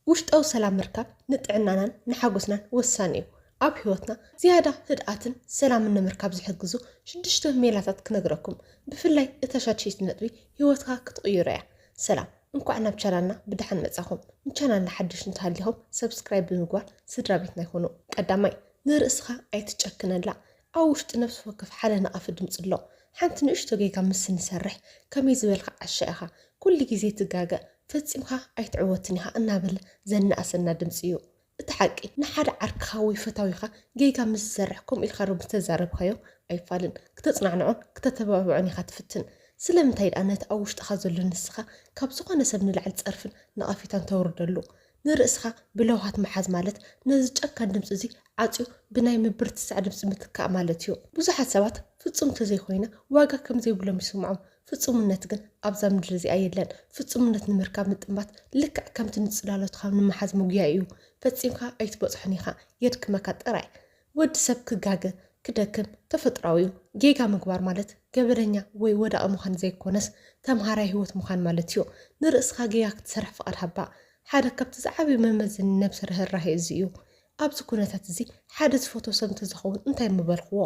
ውሽጣዊ ሰላም ምርካብ ንጥዕናናን ንሓጎስናን ወሳኒ እዩ። ኣብ ህይወትና ዝያዳ ህድኣትን ሰላምን ንምርካብ ዝሕግዙ ሽዱሽተ ሜላታት ክነግረኩም። ብፍላይ እታ ሻድሸይቲ ነጥቢ ህይወትካ ክትቕይሮ እያ። ሰላም፣ እንኳዕ ናብ ቻናልና ብደሓን መጻኹም። ንቻናልና ሓድሽ እንተሃሊኹም ሰብስክራይብ ብምግባር ስድራ ቤትና ይኹኑ። ቀዳማይ፣ ንርእስኻ ኣይትጨክነላ። ኣብ ውሽጢ ነፍሲ ወከፍ ሓደ ነቓፊ ድምፂ ኣሎ። ሓንቲ ንእሽቶ ጌጋ ምስ ንሰርሕ ከመይ ዝበልካ ዓሻ ኢኻ፣ ኩሉ ግዜ ትጋገ፣ ፈጺምካ ኣይትዕወትን ኢኻ እናበለ ዘነኣሰና ድምፂ እዩ። እቲ ሓቂ፣ ንሓደ ዓርክኻ ወይ ፈታዊኻ ጌጋ ምስ ዝሰርሕ ከምኡ ኢልካ ዶ ምተዛረብካዮ ኣይፋልን። ክተጽናንዖን ክተተባብዖን ኢኻ ትፍትን። ስለምንታይ ደኣ ነቲ ኣብ ውሽጥኻ ዘሎ ንስኻ ካብ ዝኾነ ሰብ ንላዕሊ ጸርፍን ነቐፌታን ተውርደሉ? ንርእስኻ ብለውሃት ምሓዝ ማለት ነዚ ጨካን ድምፂ እዚ ዓጽዩ ብናይ ምብርትሳዕ ድምፂ ምትካእ ማለት እዩ። ብዙሓት ሰባት ፍጹም እንተዘይኮይነ ዋጋ ከም ዘይብሎም ይስምዖም። ፍጹምነት ግን ኣብዛ ምድሪ እዚኣ የለን። ፍጹምነት ንምርካብ ምጥማት ልክዕ ከምቲ ንጽላሎትካ ንምሓዝ ምጉያይ እዩ። ፈጺምካ ኣይትበጽሖን ኢኻ፣ የድክመካ ጥራይ። ወዲ ሰብ ክጋገ፣ ክደክም ተፈጥሮኣዊ እዩ። ጌጋ ምግባር ማለት ገበነኛ ወይ ወዳቒ ምዃን ዘይኮነስ ተምሃራይ ህይወት ምዃን ማለት እዩ። ንርእስኻ ጌጋ ክትሰርሕ ፍቓድ ሃባ። ሓደ ካብቲ ዝዓበዩ መመዘኒ ነብሰ ርህራሄ እዚ እዩ። ኣብዚ ኩነታት እዚ ሓደ ዝፈትዎ ሰብ እንተዝኸውን እንታይ ምበልክዎ?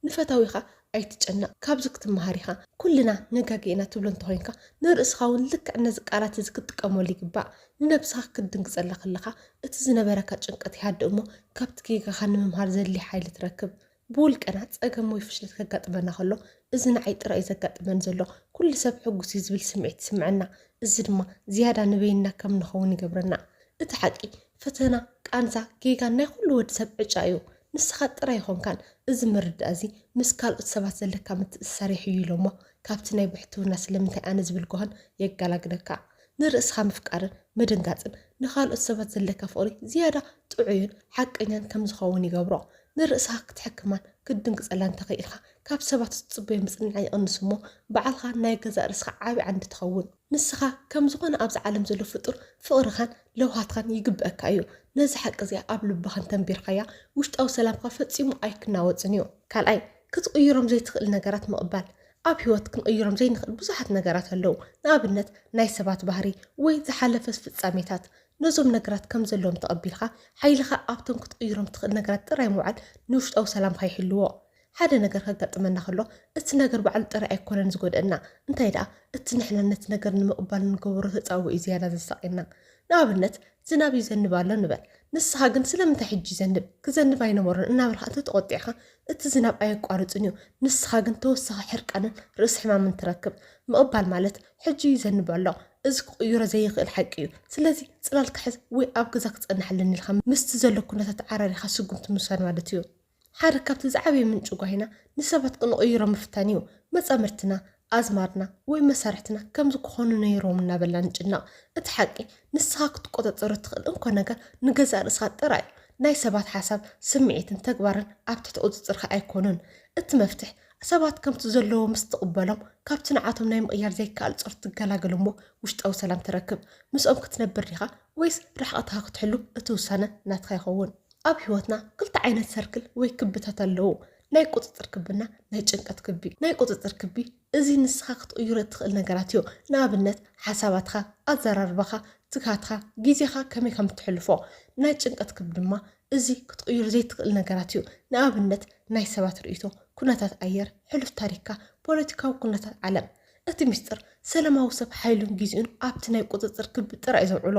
ንፈታዊኻ ኣይትጨነቕ፣ ካብዚ ክትመሃር ኢኻ። ኩልና ነጋጊ ኢና ትብሎ እንተኾይንካ፣ ንርእስኻ እውን ልክዕ ነዚ ቃላት እዚ ክትጥቀመሉ ይግባእ። ንነብስኻ ክትድንግጸላ ከለኻ፣ እቲ ዝነበረካ ጭንቀት ይሃድእ እሞ፣ ካብቲ ጌጋኻ ንምምሃር ዘድልይ ሓይሊ ትረክብ። ብውልቅና ጸገም ወይ ፍሽለት ከጋጥመና ከሎ፣ እዚ ንዓይ ጥራይ እዩ ዘጋጥመኒ ዘሎ፣ ኩሉ ሰብ ሕጉስ እዩ ዝብል ስምዒት ይስምዐና። እዚ ድማ ዝያዳ ንበይንና ከም ንኸውን ይገብረና። እቲ ሓቂ፣ ፈተና፣ ቃንዛ፣ ጌጋን ናይ ኩሉ ወዲ ሰብ ዕጫ እዩ። ንስኻ ጥራይ ኣይኮንካን። እዚ ምርዳእ እዚ ምስ ካልኦት ሰባት ዘለካ ምትእስሳር የሕይሎ እሞ ካብቲ ናይ ብሕትውና ስለምንታይ ኣነ ዝብል ጓህን የገላግለካ። ንርእስኻ ምፍቃርን ምድንጋጽን ንኻልኦት ሰባት ዘለካ ፍቕሪ ዝያዳ ጥዑይን ሓቀኛን ከም ዝኸውን ይገብሮ። ንርእስኻ ክትሕክማን ክትድንግጸላን እንተኽኢልካ ካብ ሰባት እትጽበዮ ምጽንናዕ ይቕንስ እሞ ባዕልኻ ናይ ገዛእ ርእስኻ ዓቢ ዓንዲ ትኸውን። ንስኻ ከም ዝኾነ ኣብዚ ዓለም ዘሎ ፍጡር ፍቕርኻን ለውሃትኻን ይግበኣካ እዩ። ነዚ ሓቂ እዚኣ ኣብ ልብኻ እንተንቢርካያ ውሽጣዊ ሰላምካ ፈጺሙ ኣይክናወጽን እዩ። ካልኣይ፣ ክትቕይሮም ዘይትኽእል ነገራት ምቕባል። ኣብ ህይወት ክንቕይሮም ዘይንኽእል ብዙሓት ነገራት ኣለዉ። ንኣብነት ናይ ሰባት ባህሪ ወይ ዝሓለፈ ፍጻሜታት። ነዞም ነገራት ከም ዘለዎም ተቐቢልካ ሓይልኻ ኣብቶም ክትቕይሮም ትኽእል ነገራት ጥራይ ምውዓል ንውሽጣዊ ሰላምካ ይሕልዎ። ሓደ ነገር ከጋጥመና ከሎ እቲ ነገር ባዕሉ ጥራይ ኣይኮነን ዝጎድኣና፣ እንታይ ደኣ እቲ ንሕና ነቲ ነገር ንምቕባል እንገብሮ ተጻብኦ እዩ ዝያዳ ዘሳቕየና። ንኣብነት ዝናብ ይዘንብ ኣሎ ንበል። ንስኻ ግን ስለምንታይ ሕጂ ይዘንብ? ክዘንብ ኣይነበሮን እናበልካ እንተተቖጢዕካ እቲ ዝናብ ኣየቋርጽን እዩ። ንስኻ ግን ተወሳኺ ሕርቃንን ርእሲ ሕማምን ትረክብ። ምቕባል ማለት ሕጂ ይዘንብ ኣሎ፣ እዚ ክቕይሮ ዘይኽእል ሓቂ እዩ። ስለዚ ጽላልካ ሕዝ ወይ ኣብ ገዛ ክጸንሕ ኣለኒ ኢልካ ምስቲ ዘሎ ኩነታት ተዓራሪኻ ስጉምቲ ምውሳድ ማለት እዩ። ሓደ ካብቲ ዝዓበየ ምንጪ ጓሂና ንሰባት ክንቕይሮ ምፍታን እዩ። መጻምድትና፣ ኣዝማድና ወይ መሳርሕትና ከምዚ ክኾኑ ነይሮም እናበልና ንጭነቕ። እቲ ሓቂ ንስኻ ክትቆጻጸሮ እትኽእል እንኮ ነገር ንገዛእ ርእስኻ ጥራይ እዩ። ናይ ሰባት ሓሳብ፣ ስምዒትን ተግባርን ኣብ ትሕቲ ቁጽጽርካ ኣይኮኑን። እቲ መፍትሕ ሰባት ከምቲ ዘለዎ ምስ ትቕበሎም ካብቲ ንዓቶም ናይ ምቕያር ዘይከኣል ጾር ትገላገል እሞ ውሽጣዊ ሰላም ትረክብ። ምስኦም ክትነብር ዲኻ ወይስ ርሕቐትኻ ክትሕሉ እቲ ውሳነ ናትኻ ይኸውን። ኣብ ህይወትና ክልተ ዓይነት ሰርክል ወይ ክብታት ኣለዉ። ናይ ቁጽጽር ክብና ናይ ጭንቀት ክቢ። ናይ ቁጽጽር ክቢ እዚ ንስኻ ክትቕይሮ እትኽእል ነገራት እዩ። ንኣብነት ሓሳባትካ፣ ኣዘራርባኻ፣ ትግሃትካ፣ ግዜኻ ከመይ ከም እትሕልፎ። ናይ ጭንቀት ክቢ ድማ እዚ ክትቕይሮ ዘይትኽእል ነገራት እዩ። ንኣብነት ናይ ሰባት ርእይቶ፣ ኩነታት ኣየር፣ ሕሉፍ ታሪኽካ፣ ፖለቲካዊ ኩነታት ዓለም። እቲ ሚስጥር ሰላማዊ ሰብ ሓይሉን ግዜኡን ኣብቲ ናይ ቁጽጽር ክቢ ጥራይ እዩ ዘውዕሎ።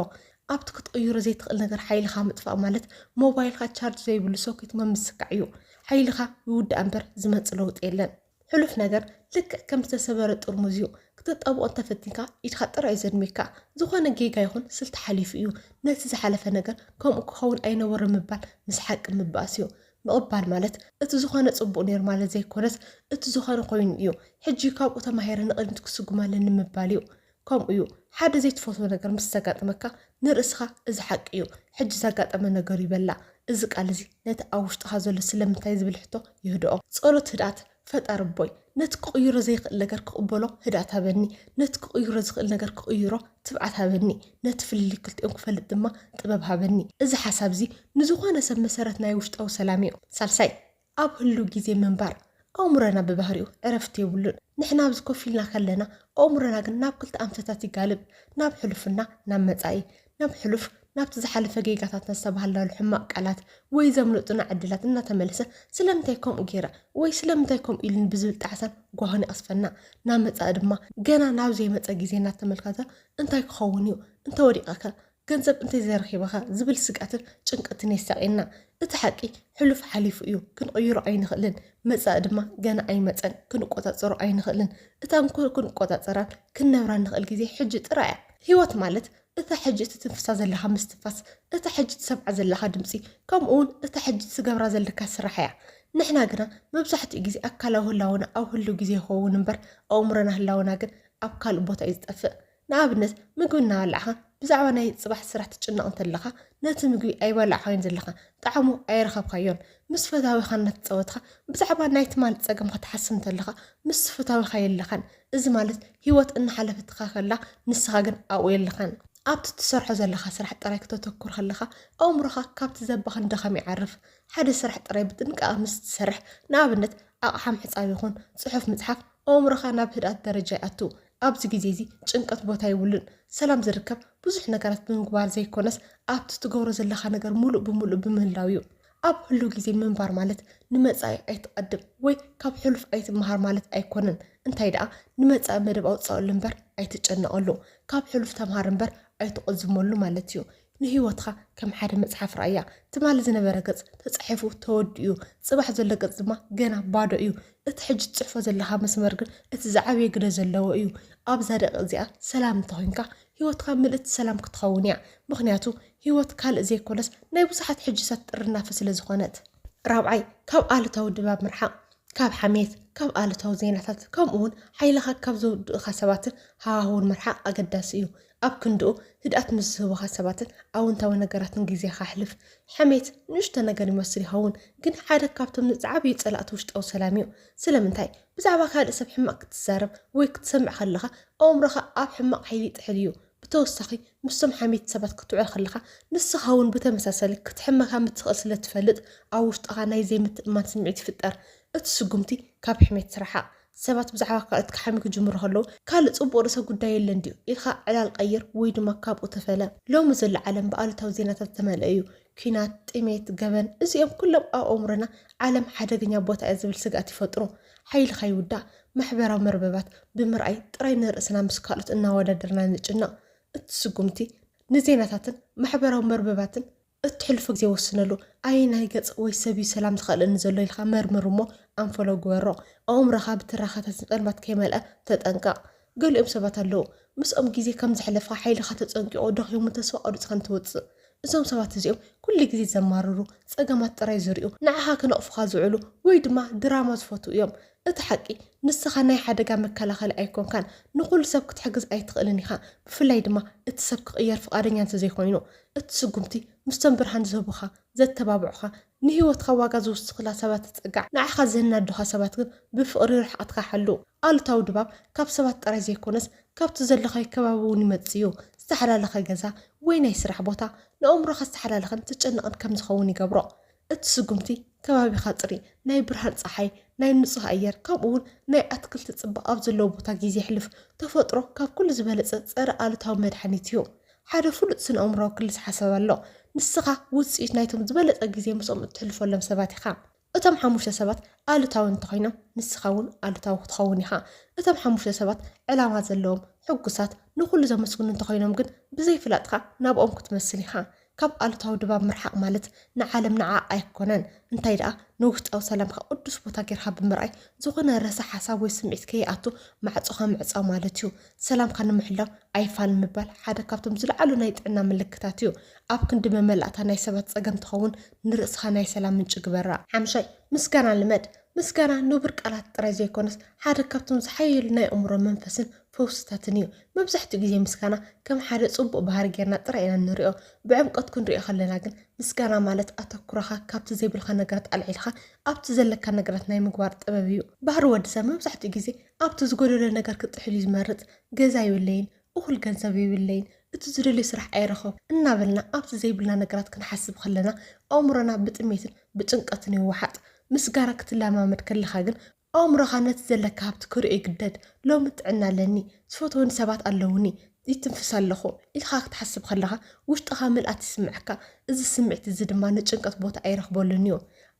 ኣብቲ ክትቕይሮ ዘይትኽእል ነገር ሓይልኻ ምጥፋእ ማለት ሞባይልካ ቻርጅ ዘይብሉ ሶኬት ምምስካዕ እዩ። ሓይልኻ ይውዳእ እምበር ዝመጽእ ለውጢ የለን። ሕሉፍ ነገር ልክዕ ከም ዝተሰበረ ጥርሙዝ እዩ። ክተጣብቖ እንተፈቲንካ ኢድካ ጥራይ እዩ ዘድምየካ። ዝኾነ ጌጋ ይኹን ስልቲ ሓሊፉ እዩ። ነቲ ዝሓለፈ ነገር ከምኡ ክኸውን ኣይነበሮን ምባል ምስ ሓቂ ምባኣስ እዩ። ምቕባል ማለት እቲ ዝኾነ ጽቡቕ ነይሩ ማለት ዘይኮነስ እቲ ዝኾነ ኮይኑ እዩ። ሕጂ ካብኡ ተማሂረ ንቕድሚት ክስጉም ኣለኒ ምባል እዩ። ከምኡ እዩ። ሓደ ዘይትፈትዎ ነገር ምስ ዘጋጥመካ ንርእስኻ እዚ ሓቂ እዩ፣ ሕጂ ዘጋጠመ ነገር እዩ በላ። እዚ ቃል እዚ ነቲ ኣብ ውሽጥኻ ዘሎ ስለምንታይ ዝብል ሕቶ ይህድኦ። ጸሎት ህድኣት። ፈጣሪ ኣቦይ፣ ነቲ ክቕይሮ ዘይኽእል ነገር ክቕበሎ ህድኣት ሃበኒ። ነቲ ክቕይሮ ዝኽእል ነገር ክቕይሮ ትብዓት ሃበኒ። ነቲ ፍልልይ ክልቲኦም ክፈልጥ ድማ ጥበብ ሃበኒ። እዚ ሓሳብ እዚ ንዝኾነ ሰብ መሰረት ናይ ውሽጣዊ ሰላም እዩ። ሳልሳይ፣ ኣብ ህሉው ግዜ ምንባር። ኣእምሮና ብባህሪኡ ዕረፍቲ የብሉን። ንሕና ኣብዚ ኮፍ ኢልና ከለና ኣእምሮና ግን ናብ ክልተ ኣንፈታት ይጋልብ፣ ናብ ሕሉፍና ናብ መጻኢ። ናብ ሕሉፍ ናብቲ ዝሓለፈ ጌጋታትና ዝተባህልናሉ ሕማቕ ቃላት ወይ ዘምለጡና ዕድላት እናተመለሰ ስለምንታይ ከምኡ ገይረ ወይ ስለምንታይ ከምኡ ኢሉኒ ብዝብል ጣዕሳን ጓሆን ይቐስፈና። ናመጻኢ ድማ ገና ናብ ዘይመጸ ግዜ እናተመልከተ እንታይ ክኸውን እዩ? እንተወዲቐከ? ገንዘብ እንተዘይረኺበኸ ዝብል ስግኣትን ጭንቀትን የሳቕየና። እቲ ሓቂ ሕሉፍ ሓሊፉ እዩ፣ ክንቕይሮ ኣይንኽእልን። መጻኢ ድማ ገና ኣይመጸን፣ ክንቆጻጸሮ ኣይንኽእልን። እታ እንኮ ክንቆጻጸራን ክንነብራን ንኽእል ግዜ ሕጂ ጥራይ እያ። ህይወት ማለት እታ ሕጂ እትትንፍሳ ዘለኻ ምስትንፋስ፣ እታ ሕጂ ትሰምዓ ዘለኻ ድምጺ፣ ከምኡ እውን እታ ሕጂ ትገብራ ዘለካ ስራሕ እያ። ንሕና ግና መብዛሕትኡ ግዜ ኣካላዊ ህላወና ኣብ ህሉው ግዜ ይኸውን እምበር ኣእምሮና ህላወና ግን ኣብ ካልእ ቦታ እዩ ዝጠፍእ። ንኣብነት ምግቢ እናበላዕኻ ብዛዕባ ናይ ጽባሕ ስራሕ ትጭነቕ እንተለኻ ነቲ ምግቢ ኣይበላዕኻዮን ዘለኻ፣ ጣዕሙ ኣይረኸብካዮን። ምስ ፈታዊኻ እናተጻወትካ ብዛዕባ ናይ ትማሊ ጸገምካ ትሓስብ እንተለኻ ምስ ፈታዊኻ የለኻን። እዚ ማለት ህይወት እናሓለፈትካ ከላ ንስኻ ግን ኣብኡ የለኻን። ኣብቲ ትሰርሖ ዘለኻ ስራሕ ጥራይ ክተተኩር ከለኻ ኣእምሮኻ ካብቲ ዘባኽን ድኻም ይዓርፍ። ሓደ ስራሕ ጥራይ ብጥንቃቐ ምስ ትሰርሕ፣ ንኣብነት ኣቕሓ ምሕጻብ ይኹን ጽሑፍ ምጽሓፍ ኣእምሮኻ ናብ ህድኣት ደረጃ ይኣቱ። ኣብዚ ግዜ እዚ ጭንቀት ቦታ የብሉን። ሰላም ዝርከብ ብዙሕ ነገራት ብምግባር ዘይኮነስ ኣብቲ ትገብሮ ዘለኻ ነገር ሙሉእ ብሙሉእ ብምህላው እዩ። ኣብ ህሉው ግዜ ምንባር ማለት ንመጻኢ ኣይትቐድም ወይ ካብ ሕሉፍ ኣይትመሃር ማለት ኣይኮነን። እንታይ ደኣ ንመጻኢ መደብ ኣውጽኣሉ እምበር ኣይትጨነቐሉ፣ ካብ ሕሉፍ ተምሃር እምበር ኣይትቖዝመሉ ማለት እዩ። ንህይወትኻ ከም ሓደ መጽሓፍ ረኣያ። ትማሊ ዝነበረ ገጽ ተጻሒፉ ተወዲኡ፣ ጽባሕ ዘሎ ገጽ ድማ ገና ባዶ እዩ። እቲ ሕጂ ትጽሕፎ ዘለኻ መስመር ግን እቲ ዝዓበየ ግደ ዘለዎ እዩ። ኣብዛ ደቂቕ እዚኣ ሰላም እንተኾይንካ ህይወትካ ምልእቲ ሰላም ክትኸውን እያ። ምኽንያቱ ህይወት ካልእ ዘይኮነስ ናይ ብዙሓት ሕጅታት ጥርናፈ ስለ ዝኾነት። ራብዓይ፣ ካብ ኣሉታዊ ድባብ ምርሓቕ። ካብ ሓሜት፣ ካብ ኣሉታዊ ዜናታት፣ ከምኡ እውን ሓይልኻ ካብ ዘውድኡኻ ሰባትን ሃዋህውን ምርሓቕ ኣገዳሲ እዩ። ኣብ ክንድኡ ህድኣት ምስ ዝህቡኻ ሰባትን ኣወንታዊ ነገራትን ግዜኻ ኣሕልፍ። ሓሜት ንእሽቶ ነገር ይመስል ይኸውን፣ ግን ሓደ ካብቶም ዝዓበዩ ጸላእቲ ውሽጣዊ ሰላም እዩ። ስለምንታይ? ብዛዕባ ካልእ ሰብ ሕማቕ ክትዛረብ ወይ ክትሰምዕ ከለኻ ኣእምሮኻ ኣብ ሕማቕ ሓይሊ ይጥሕል እዩ። ብተወሳኺ ምስቶም ሓሜት ሰባት ክትውዕል ከለኻ ንስኻ እውን ብተመሳሳሊ ክትሕመኻ ምትኽእል ስለ ትፈልጥ ኣብ ውሽጥኻ ናይ ዘይምትእምማን ስምዒት ይፍጠር። እቲ ስጉምቲ ካብ ሕሜት ትርሓቕ። ሰባት ብዛዕባ ካልኦት ክሓምዩ ክጅምሩ ከለዉ ካልእ ጽቡቕ ርእሰ ጉዳይ የለን ድዩ ኢልካ ዕላል ቀይር ወይ ድማ ካብኡ ተፈለ። ሎሚ ዘሎ ዓለም ብኣሉታዊ ዜናታት ዝተመልአ እዩ። ኲናት፣ ጥሜት፣ ገበን፣ እዚኦም ኩሎም ኣብ ኣእምሮና ዓለም ሓደገኛ ቦታ እያ ዝብል ስግኣት ይፈጥሩ። ሓይልኻ ይውዳእ። ማሕበራዊ መርበባት ብምርኣይ ጥራይ ንርእስና ምስ ካልኦት እናወዳደርና ንጭነቕ። እቲ ስጉምቲ ንዜናታትን ማሕበራዊ መርበባትን እትሕልፎ ግዜ ወስነሉ። ኣየናይ ገጽ ወይ ሰብ እዩ ሰላም ዝኸልእኒ ዘሎ ኢልካ መርምር እሞ ኣንፈሎ ግበሮ። ኣእምሮኻ ብትራኸታትን ጸልማት ከይመልኣ ተጠንቀቕ። ገሊኦም ሰባት ኣለዉ ምስኦም ግዜ ከም ዘሕለፍካ ሓይልኻ ተጸንቂቑ ደኺሙ ተስፋ ቆሪጽካን ትወጽእ። እዞም ሰባት እዚኦም ኩሉ ግዜ ዘማርሩ፣ ጸገማት ጥራይ ዝርእዩ፣ ንዓኻ ክነቕፉኻ ዝውዕሉ ወይ ድማ ድራማ ዝፈትዉ እዮም። እቲ ሓቂ ንስኻ ናይ ሓደጋ መከላኸሊ ኣይኮንካን። ንኹሉ ሰብ ክትሕግዝ ኣይትኽእልን ኢኻ፣ ብፍላይ ድማ እቲ ሰብ ክቕየር ፍቓደኛ እንተዘይኮይኑ። እቲ ስጉምቲ ምስቶም ብርሃን ዝህቡኻ፣ ዘተባብዑኻ፣ ንህይወትካ ዋጋ ዝውስኹላ ሰባት ትጸጋዕ። ንዓኻ ዘናድኻ ሰባት ግን ብፍቕሪ ርሕቐትካ ሓሉ። ኣሉታዊ ድባብ ካብ ሰባት ጥራይ ዘይኮነስ ካብቲ ዘለኻዮ ከባቢ እውን ይመጽእ እዩ። ዝተሓላለኸ ገዛ ወይ ናይ ስራሕ ቦታ ንኣእምሮኻ ዝተሓላለኸን ትጨነቕን ከም ዝኸውን ይገብሮ። እቲ ስጉምቲ ከባቢኻ ጽሪ፣ ናይ ብርሃን ጸሓይ፣ ናይ ንጹህ ኣየር፣ ከምኡ እውን ናይ ኣትክልቲ ጽባቐ ኣብ ዘለዎ ቦታ ግዜ ኣሕልፍ። ተፈጥሮ ካብ ኩሉ ዝበለጸ ጸረ ኣሉታዊ መድሓኒት እዩ። ሓደ ፍሉጥ ስነ ኣእምሮኣዊ ክልስ ሓሳብ ኣሎ። ንስኻ ውጽኢት ናይቶም ዝበለጸ ግዜ ምስኦም እትሕልፈሎም ሰባት ኢኻ። እቶም ሓሙሽተ ሰባት ኣሉታዊ እንተኾይኖም ንስኻ እውን ኣሉታዊ ክትኸውን ኢኻ። እቶም ሓሙሽተ ሰባት ዕላማ ዘለዎም፣ ሕጉሳት፣ ንኹሉ ዘመስግኑ እንተኾይኖም ግን ብዘይፍላጥካ ናብኦም ክትመስል ኢኻ። ካብ ኣሉታዊ ድባብ ምርሓቕ ማለት ንዓለም ንዓኣ ኣይኮነን፣ እንታይ ደኣ ንውሽጣዊ ሰላምካ ቅዱስ ቦታ ጌርካ ብምርኣይ ዝኾነ ረሳሕ ሓሳብ ወይ ስምዒት ከይኣቱ ማዕጾኻ ምዕጻው ማለት እዩ። ሰላምካ ንምሕላው ኣይፋል ምባል ሓደ ካብቶም ዝለዓሉ ናይ ጥዕና ምልክታት እዩ። ኣብ ክንዲ መመላእታ ናይ ሰባት ጸገም ትኸውን ንርእስኻ ናይ ሰላም ምንጪ ግበራ። ሓምሻይ፣ ምስጋና ልመድ። ምስጋና ንቡር ቃላት ጥራይ ዘይኮነስ ሓደ ካብቶም ዝሓየሉ ናይ ኣእምሮ መንፈስን ፈውስታትን እዩ። መብዛሕትኡ ግዜ ምስጋና ከም ሓደ ጽቡቕ ባህሪ ጌርና ጥራይ ኢና ንሪኦ። ብዕምቆት ክንሪኦ ከለና ግን ምስጋና ማለት ኣተኩሮኻ ካብቲ ዘይብልካ ነገራት ኣልዒልካ ኣብቲ ዘለካ ነገራት ናይ ምግባር ጥበብ እዩ። ባህሪ ወዲ ሰብ መብዛሕትኡ ግዜ ኣብቲ ዝጎደሎ ነገር ክጥሕል እዩ ዝመርጽ። ገዛ የብለይን፣ እኹል ገንዘብ የብለይን፣ እቲ ዝደልዮ ስራሕ ኣይረኸብኩ እናበልና ኣብቲ ዘይብልና ነገራት ክንሓስብ ከለና ኣእምሮና ብጥሜትን ብጭንቀትን ይወሓጥ። ምስጋና ክትለማመድ ከለኻ ግን ኣእምሮኻ ነቲ ዘለካ ሃብቲ ክርእዮ ይግደድ። ሎሚ ጥዕና ኣለኒ፣ ዝፈትወኒ ሰባት ኣለዉኒ፣ ይትንፍስ ኣለኹ ኢልካ ክትሓስብ ከለኻ ውሽጥኻ ምልኣት ይስምዐካ። እዚ ስምዒት እዚ ድማ ንጭንቀት ቦታ ኣይረኽበሉን እዩ።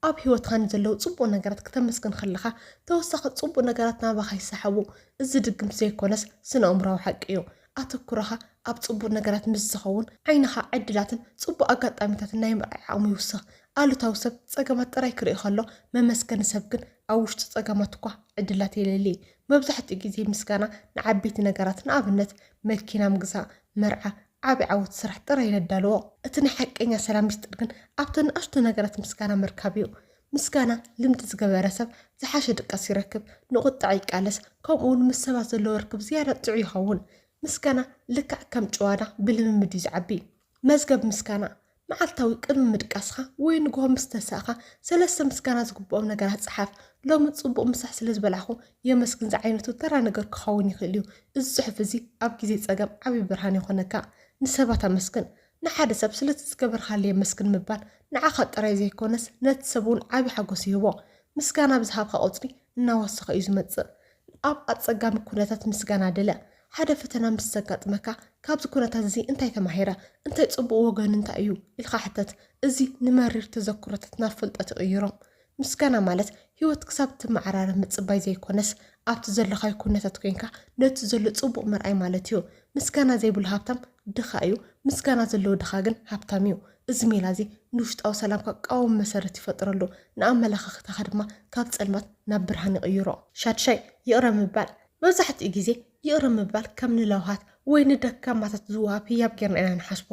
ኣብ ህይወትኻ ንዘለዉ ጽቡቕ ነገራት ክተመስግን ከለኻ ተወሳኺ ጽቡቕ ነገራት ናባኻ ይሰሓቡ። እዚ ድግምት ዘይኮነስ ስነ ኣእምሮኣዊ ሓቂ እዩ። ኣተኩሮኻ ኣብ ጽቡቕ ነገራት ምስ ዝኸውን ዓይንኻ ዕድላትን ጽቡቕ ኣጋጣሚታትን ናይ ምርኣይ ዓቕሙ ይውስኽ። ኣሉታዊ ሰብ ጸገማት ጥራይ ክርኢ ከሎ መመስገኒ ሰብ ግን ኣብ ውሽጡ ጸገማት እኳ ዕድላት የለሊ። መብዛሕትኡ ግዜ ምስጋና ንዓበይቲ ነገራት ንኣብነት መኪና ምግዛእ፣ መርዓ፣ ዓቢ ዓወት ስራሕ ጥራይ ነዳልዎ። እቲ ናይ ሓቀኛ ሰላም ሚስጥር ግን ኣብተን ንኣሽቱ ነገራት ምስጋና ምርካብ እዩ። ምስጋና ልምዲ ዝገበረ ሰብ ዝሓሸ ድቃስ ይረክብ፣ ንቁጥዐ ይቃለስ፣ ከምኡ እውን ምስ ሰባት ዘለዎ ርክብ ዝያዳ ጥዑይ ይኸውን። ምስጋና ልክዕ ከም ጭዋዳ ብልምምድ እዩ ዝዓቢ። መዝገብ ምስጋና መዓልታዊ ቅድሚ ምድቃስኻ ወይ ንግሆ ምስ ተሳእኻ ሰለስተ ምስጋና ዝግብኦም ነገራት ጸሓፍ። ሎሚ ጽቡቕ ምሳሕ ስለ ዝበላዕኹ የመስግን ዝዓይነቱ ተራ ነገር ክኸውን ይኽእል እዩ። እዚ ጽሑፍ እዚ ኣብ ግዜ ጸገም ዓቢ ብርሃን ይኾነካ። ንሰባት ኣመስግን። ንሓደ ሰብ ስለቲ ዝገበርካሉ የመስግን ምባል ንዓኻ ጥራይ ዘይኮነስ ነቲ ሰብ እውን ዓቢ ሓጎስ ይህቦ። ምስጋና ብዝሃብካ ቁጽሪ እናወሰኸ እዩ ዝመጽእ። ኣብ ኣጸጋሚ ኩነታት ምስጋና ድለ። ሓደ ፈተና ምስ ዘጋጥመካ ካብዚ ኩነታት እዚ እንታይ ተማሂረ? እንታይ ጽቡቕ ወገኑ እንታይ እዩ? ኢልካ ሕተት። እዚ ንመሪር ተዘክሮታት ናብ ፍልጠት ይቕይሮ። ምስጋና ማለት ህይወት ክሳብ ትመዓራረ ምጽባይ ዘይኮነስ ኣብቲ ዘለኻዮ ኩነታት ኮይንካ ነቲ ዘሎ ጽቡቕ ምርኣይ ማለት እዩ። ምስጋና ዘይብሉ ሃብታም ድኻ እዩ። ምስጋና ዘለዎ ድኻ ግን ሃብታም እዩ። እዚ ሜላ እዚ ንውሽጣዊ ሰላምካ ቀዋሚ መሰረት ይፈጥረሉ፣ ንኣመለኻኽታኻ ድማ ካብ ጸልማት ናብ ብርሃን ይቕይሮ። ሻድሻይ፣ ይቕረ ምባል። መብዛሕትኡ ግዜ ይቕረ ምባል ከም ንለውሃት ወይ ንደካማታት ዝወሃብ ህያብ ጌርና ኢና ንሓስቦ።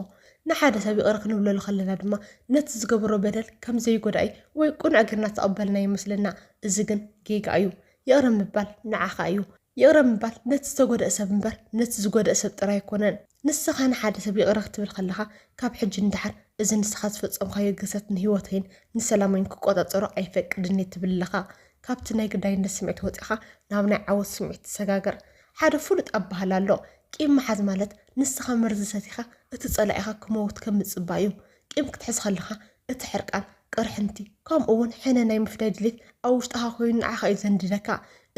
ንሓደ ሰብ ይቕረ ክንብለሉ ከለና ድማ ነቲ ዝገበሮ በደል ከም ዘይጎዳኢ ወይ ቅኑዕ ጌርና ዝተቐበልና ይመስለና። እዚ ግን ጌጋ እዩ። ይቕረ ምባል ንዓኻ እዩ። ይቕረ ምባል ነቲ ዝተጎድአ ሰብ እምበር ነቲ ዝጎድአ ሰብ ጥራይ ኣይኮነን። ንስኻ ንሓደ ሰብ ይቕረ ክትብል ከለኻ ካብ ሕጂ ንደሓር እዚ ንስኻ ዝፈጸምካዮ ግህሰት ንህይወተይን ንሰላመይን ክቆጻጸሮ ኣይፈቅድን እየ ትብል ኣለኻ። ካብቲ ናይ ግዳይነት ስምዒት ወጺኻ ናብ ናይ ዓወት ስምዒት ትሰጋገር። ሓደ ፍሉጥ ኣበሃህላ ኣሎ። ቂም ምሓዝ ማለት ንስኻ መርዚ ሰቲኻ እቲ ጸላኢኻ ክመውት ከም ምጽባይ እዩ። ቂም ክትሕዝ ከለኻ እቲ ሕርቃን፣ ቅርሕንቲ፣ ከምኡ እውን ሕነ ናይ ምፍዳይ ድሌት ኣብ ውሽጥኻ ኮይኑ ንዓኻ እዩ ዘንድደካ።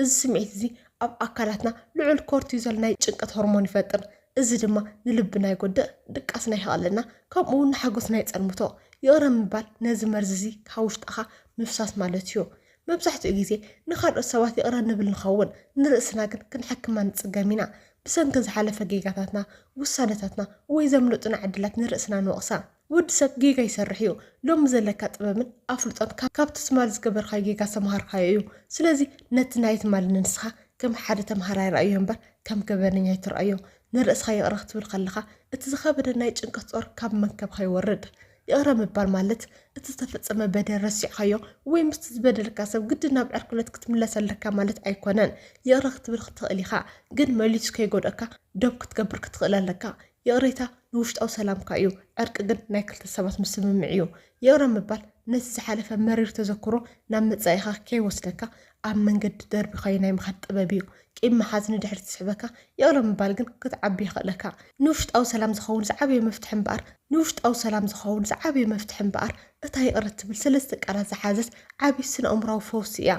እዚ ስምዒት እዚ ኣብ ኣካላትና ልዑል ኮርቲዞል ናይ ጭንቀት ሆርሞን ይፈጥር። እዚ ድማ ንልብና ይጎድእ፣ ድቃስና ይኸቕለና፣ ከምኡ እውን ንሓጎስና ይጸልምቶ። ይቕረ ምባል ነዚ መርዚ እዚ ካብ ውሽጥኻ ምፍሳስ ማለት እዩ። መብዛሕትኡ ግዜ ንኻልኦት ሰባት ይቕረ ንብል ንኸውን፣ ንርእስና ግን ክንሕክማ ንጽገም ኢና። ብሰንኪ ዝሓለፈ ጌጋታትና፣ ውሳነታትና ወይ ዘምለጡና ዕድላት ንርእስና ንወቕሳ። ወዲ ሰብ ጌጋ ይሰርሕ እዩ። ሎሚ ዘለካ ጥበብን ኣፍልጦን ካብ፣ ካብቲ ትማሊ ዝገበርካዮ ጌጋ ዝተምሃርካዮ እዩ። ስለዚ ነቲ ናይ ትማሊ ንንስኻ ከም ሓደ ተምሃራይ ረኣዮ እምበር ከም ገበነኛ ኣይትረኣዮ። ንርእስኻ ይቕረ ክትብል ከለኻ እቲ ዝኸበደ ናይ ጭንቀት ጾር ካብ መንከብካ ይወርድ። ይቕረ ምባል ማለት እቲ ዝተፈጸመ በደል ረሲዕካዮ ወይ ምስቲ ዝበደለካ ሰብ ግድን ናብ ዕርክነት ክትምለስ ኣለካ ማለት ኣይኮነን። ይቕረ ክትብል ክትኽእል ኢኻ፣ ግን መሊሱ ከይጎድኣካ ዶብ ክትገብር ክትኽእል ኣለካ። ይቕሬታ ንውሽጣዊ ሰላምካ እዩ፣ ዕርቂ ግን ናይ ክልተ ሰባት ምስምምዕ እዩ። ይቕረ ምባል ነቲ ዝሓለፈ መሪር ተዘክሮ ናብ መጻኢኻ ከይወስደካ ኣብ መንገዲ ደርቢኻዮ ናይ ምኻድ ጥበብ እዩ። ቂም ምሓዝ ንድሕሪት ይስሕበካ፣ ይቕረ ምባል ግን ክትዓቢ የኽእለካ። ንውሽጣዊ ሰላም ዝኸውን ዝዓበየ መፍትሒ እምበኣር፣ ንውሽጣዊ ሰላም ዝኸውን ዝዓበየ መፍትሒ እምበኣር እታ ይቕረ ትብል ሰለስተ ቃላት ዝሓዘት ዓቢ ስነ ኣእምሮኣዊ ፈውሲ እያ።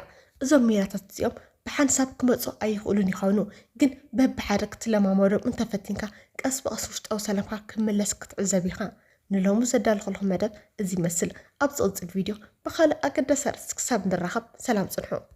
እዞም ሜላታት እዚኦም ብሓንሳብ ክመጹ ኣይኽእሉን ይኾኑ፣ ግን በብሓደ ክትለማመዶም እንተፈቲንካ ቀስ ብቐስ ውሽጣዊ ሰላምካ ክምለስ ክትዕዘብ ኢኻ። ንሎሚ ዘዳለኹልኩም መደብ እዚ ይመስል። ኣብ ዝቕጽል ቪድዮ ብኻልእ ኣገዳሲ ኣርእስቲ ክሳብ ንራኸብ ሰላም ጽንሑ።